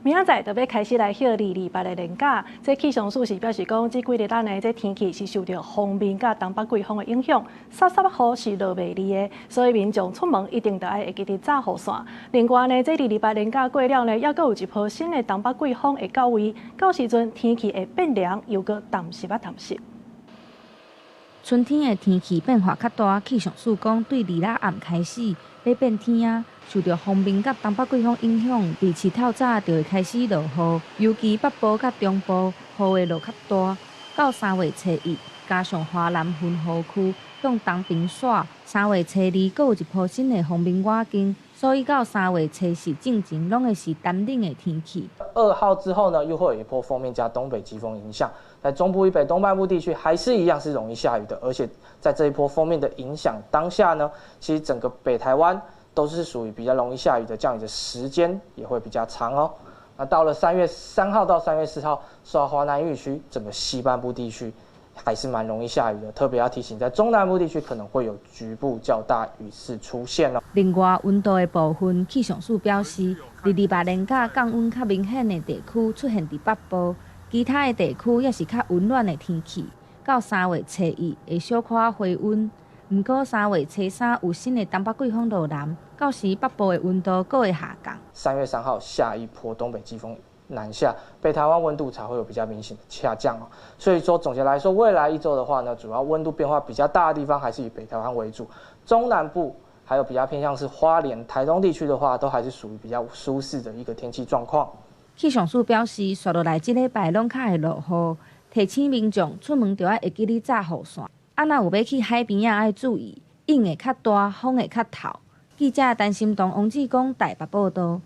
明仔載就欲開始來歇二二八的連假，這氣象署是表示講，這幾日咱的這天氣是受著鋒面佮東北季風的影響，澀澀雨是落袂離的，所以民眾出門一定著愛會記得紮雨傘。另外呢，這二二八連假過了呢，猶閣有一波新的東北季風會到位，到時陣天氣會變涼，又閣澹濕仔澹濕。春天的天氣變化較大，氣象署講，對二六暗開始欲變天啊，受著鋒面佮東北季風影響，佇市透早就會開始落雨，尤其北部佮中部雨會落較大。到3月初1，加上華南雲雨區向東爿徙，3月初2閣有一波新的鋒面倚近，所以到3月初4進前，攏會是乾冷的天氣。 2號之後呢，又會有一波鋒面加東北季風影響，在中部以北、東半部地區還是一樣是容易下雨的，而且在這一波鋒面的影響當下呢，其實整個北台灣都是屬於比較容易下雨的，降雨的時間也會比較長哦。那到了3月3號到3月4號，受到華南雨區，整個西半部地區還是蠻容易下雨的，特別要提醒，在中南部地區可能會有局部較大雨勢出現哦。另外，溫度的部分，氣象署表示，二二八連假降溫較明顯的地區出現佇北部，其他的地區也是較溫暖的天氣。到3月初1會小可回溫，毋過3月初3有新的東北季風落南，到時北部的溫度閣會下降。 3月3號下一波東北季風南下，北台灣溫度才會有比較明顯的下降哦。所以說總結來說，未來一周的話呢，主要溫度變化比較大的地方還是以北台灣為主，中南部還有比較偏向是花蓮、台東地區的話，都還是屬於比較舒適的一個天氣狀況。氣象署表示，紲落來這禮拜攏較會落雨，提醒民眾出門著愛會記得紮雨傘。啊，若有欲去海邊仔，愛注意，湧會較大，風會較透。記者陳心東、王志剛台北報道。